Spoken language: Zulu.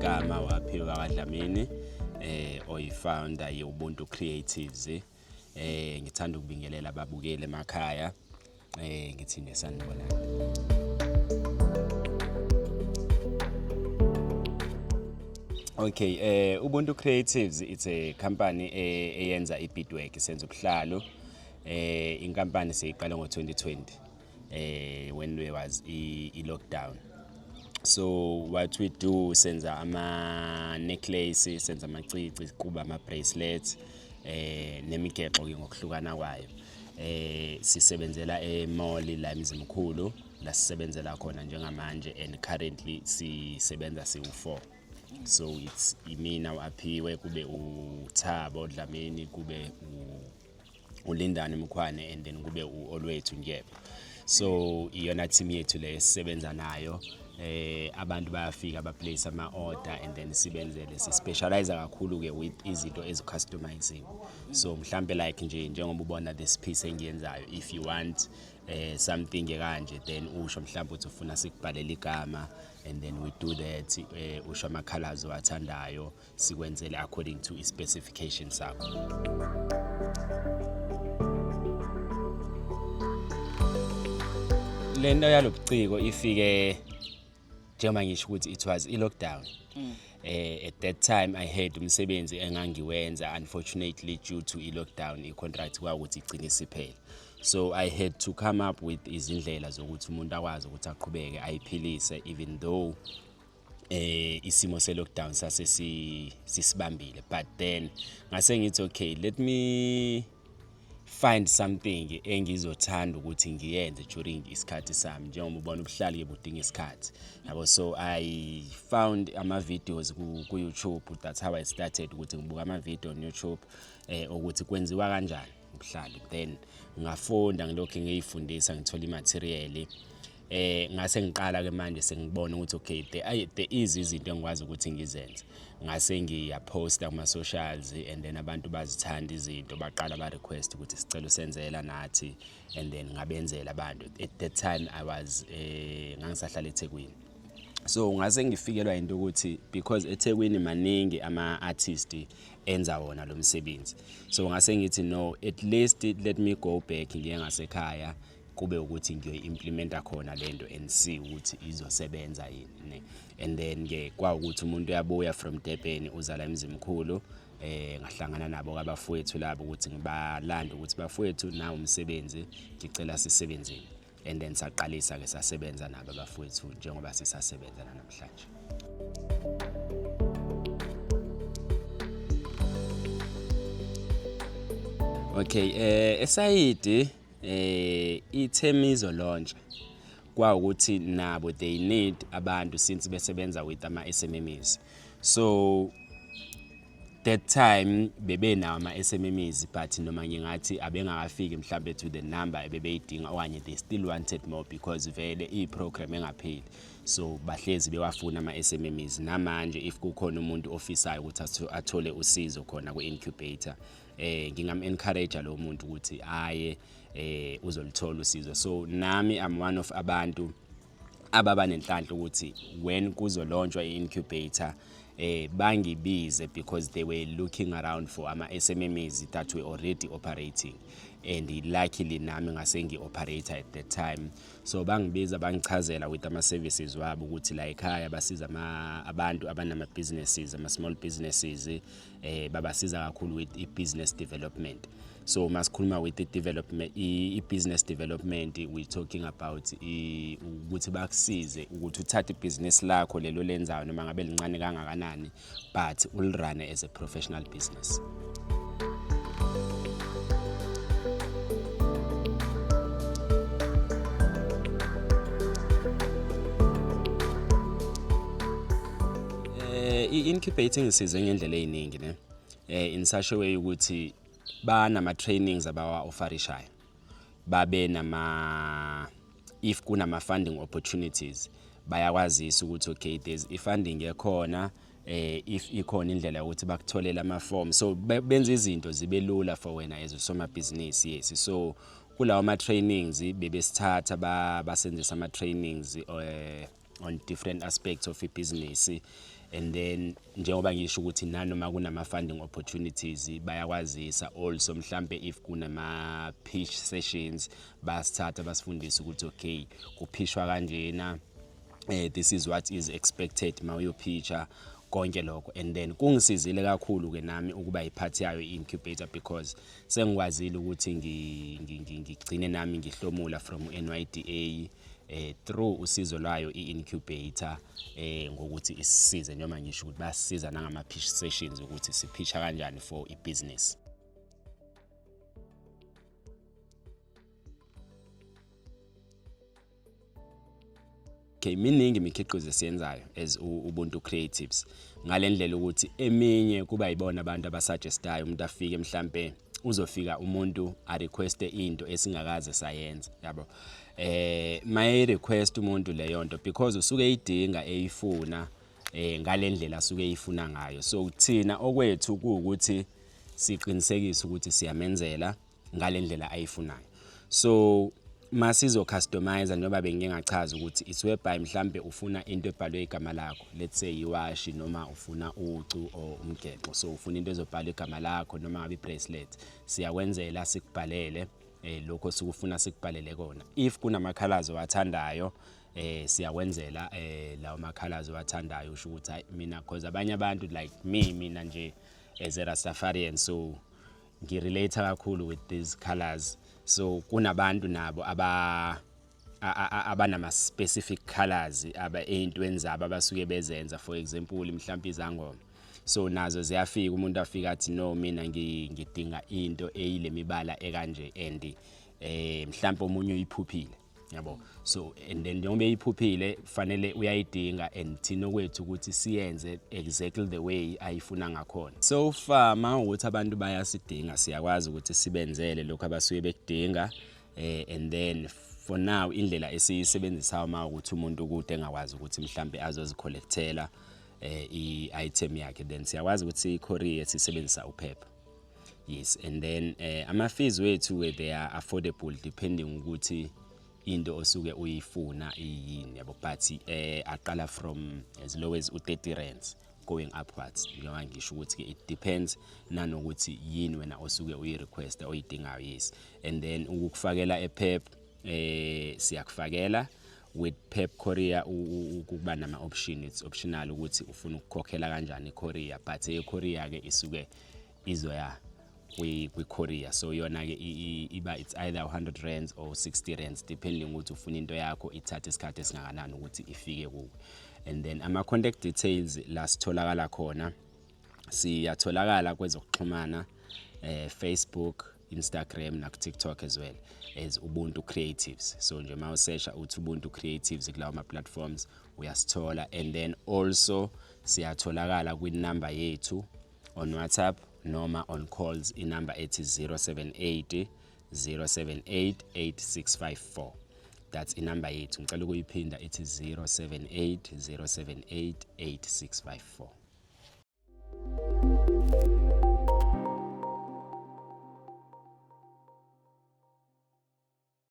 Igama uAphiwe kaDlamini, oyi-founder ye-Ubuntu Creatives. Ngithanda ukubingelela ababukeli emakhaya. Ngithi nesanibonani. Okay, Ubuntu Creatives, it's a company eyenza i-beadwork, senza ubuhlalo. Inkampani seyiqale ngo-2020 when there was i lockdown. So what we do, senza ama necklace, senza amacici, kuba ama bracelets nemigexo ke ngokuhlukana kwayo. Sisebenzela e-mall la eMzimkhulu, la sisebenzela khona njengamanje, and currently sisebenza siwu4. So it's imina uAphiwe, kube uThabo Dlamini, kube uLindani Mkhwane, and then kube uOlwethu Ndyebo. So iyona team yethu le esisebenza nayo. Abantu bayafika ba place ama order and then sibenzele. Si specialize kakhulu ke with izinto ezi customizing. So mhlambe like nje njengoba ubona this piece engiyenzayo, if you want something kanje, then usho mhlawumbe uthi ufuna sikubhalela igama, and then we do that. Usho ama colors owathandayo, sikwenzele according to i-specification sakho. Lento yalobuciko ifike njengoba ngisho ukuthi it was i-lockdown. At that time I had umsebenzi engangiwenza. Unfortunately, due to i-lockdown, i-contract kwawukuthi igcine isiphela, so I had to come up with izindlela zokuthi umuntu akwazi ukuthi aqhubeke ayiphilise, even though isimo se lockdown sase sisibambile. But then ngase ngithi, okay, let me find something engizothanda ukuthi ngiyenze during isikhathi sami, njengoba ubona ubuhlali ke budinga isikhathi, yabo. So I found ama videos ku YouTube. That's how I started, ukuthi ngibuka ama video on YouTube ukuthi kwenziwa kanjani ubuhlali. Then ngafunda, ngilokhu ngiyifundisa, ngithola imaterial. Ngase ngiqala ke manje sengibona ukuthi okay, there is izinto engikwazi ukuthi ngizenze. Ngase ngiyaposta kuma socials and then abantu bazithanda izinto, baqala ba request ukuthi sicela usenzela nathi, and then ngabenzela abantu. At that time I was ngangisahlala eThekwini, so ngase ngifikelwa into ukuthi because eThekwini maningi ama artist enza wona lo msebenzi, so ngase ngithi, no, at least let me go back, ngiye ngasekhaya, kube ukuthi ngiyoyi-implementa khona lento and see ukuthi izosebenza yini, ne. And then ke kwawukuthi umuntu uyabuya from Durban, uza la eMzimkhulu. Ngahlangana nabo abafowethu labo ukuthi ngibalande, ukuthi bafowethu, nawo umsebenzi, ngicela sisebenzeni, and then saqalisa ke sasebenza nabo abafowethu njengoba sisasebenza namhlanje. Okay, esayidi iThemizo launch kwawukuthi nabo they need abantu since besebenza with ama SMMEs. So that time bebenawo ama SMMEs, but noma ngingathi abengakafiki mhlambe to the number ebebeyidinga, okanye they still wanted more, because vele i-program engapheli, so bahlezi bewafuna ama SMMEs. Namanje if kukhona umuntu ofisayo ukuthi athole usizo khona ku-incubator, ngingam encourage lo muntu ukuthi aye, uzolithola usizo. So nami I'm one of abantu ababa nenhlanhla ukuthi when kuzolaunchwa i-incubator, bangibize, because they were looking around for ama SMMEs that were already operating, and luckily nami ngase ngi-operate at that time. So bangibiza, bangichazela with ama services wabo ukuthi la ekhaya basiza abantu abanama businesses, ama small businesses. Babasiza kakhulu with i-business development. So masikhuluma with i-development, i-business development, we talking about ukuthi bakusize ukuthi uthathe ibhizinisi lakho lelo lenzayo, noma ngabe lincane kangakanani, but ulirune as a professional business. I-incubating isize ngendlela eziningi, ne, in such a way ukuthi banama trainings abawa offerishayo, babe nama, if kunama funding opportunities, bayakwazisa ukuthi okay, there's i-funding ekhona, if ikhona indlela yokuthi bakutholele ama form. So benza izinto zibe lula for wena as usomabhizinisi, yes. So kulawo ma trainings bebesithatha, basenzisa ama trainings on different aspects of ibhizinisi. And then njengoba ngisho ukuthi nanoma kunama funding opportunities bayakwazisa. Also mhlambe if kunama pitch sessions, basithatha basifundise ukuthi okay, kuphishwa kanjena, this is what is expected mawuyopitcha, konke lokho. And then kungisizile kakhulu ke nami ukuba ipart yayo i-incubator because sengikwazile ukuthi ngigcine nami ngihlomula from NYDA through usizo lwayo i-incubator, ngokuthi isisize, noma ngisho ukuthi basisiza nangama pitch sessions ukuthi sipitcha kanjani for i-business. Okay, miningi imikhiqizo esiyenzayo as Ubuntu Creatives, ngalendlela ukuthi eminye kuba yibona abantu abasuggestayo. Umuntu afike, mhlambe uzofika umuntu a request into esingakaze sayenza, yabo. Maye request umuntu leyo nto because usuke eyidinga, eyifuna ngalendlela asuke eyifuna ngayo. So thina okwethu kuwukuthi siqinisekise ukuthi siyamenzela ngalendlela ayifunayo. So masizo customize, njengoba bengike ngachaza ukuthi it's whereby mhlambe ufuna into ebhalwe igama lakho, let's say iwashi noma ufuna ucu or umgexo, so ufuna into ezobhalwa igama lakho noma ngabe ibracelet, siyakwenzela, sikubhalele lokho sikufuna, sikubhalele kona. If kunama colors owathandayo, siyakwenzela lawo ma colors owathandayo. Usho ukuthi hayi mina, because abanye abantu like me, mina nje as a Rastafarian, so ngirelate kakhulu with these colors. So kunabantu nabo aba abanama specific colors aba eyintweni zabo abasuke bezenza. For example, mhlawumbe izangoma, so nazo ziyafika, umuntu afika athi no, mina ngidinga into eyile mibala ekanje, and mhlawumbe omunye uyiphuphile, yabo. So and then njengoba eyiphuphile, kufanele uyayidinga, and thina okwethu ukuthi siyenze exactly the way ayifuna ngakhona. So far mawukuthi abantu bayasidinga, siyakwazi ukuthi sibenzele lokho abasuke bekudinga. And then for now indlela esiyisebenzisayo, uma ukuthi umuntu kude engakwazi ukuthi mhlambe azozicollectela i-item yakhe, then siyakwazi ukuthi siyi-courier sisebenzisa uPEP, yes. And then ama fees wethu, they are affordable depending ukuthi into osuke uyifuna iyini, yabo. But aqala from as low as u30 rands going upwards, njengoba ngisho ukuthi it depends nanokuthi yini wena osuke uyi-request oyidingayo, yes. And then ukukufakela ePEP, siyakufakela with Pep Courier. Kuba nama option, it's optional ukuthi ufuna ukukhokhela kanjani icourier, but e-courier ke isuke izoya kwi-courier, so yona ke iba it's either 100 rands or 60 rands depending ukuthi ufuna into yakho ithathe isikhathi esingakanani ukuthi ifike kuwe. And then ama contact details la sitholakala khona, siyatholakala kwezokuxhumana, Facebook, Instagram na TikTok as well, as Ubuntu Creatives. So nje mawusesha uthi Ubuntu Creatives kulawo ma platforms, uyasithola. And then also siyatholakala kwinamba yethu on WhatsApp noma on calls, inamba ethi 078 078 8654. That's inamba yethu. Ngicela ukuyiphinda, ithi 078 078 8654.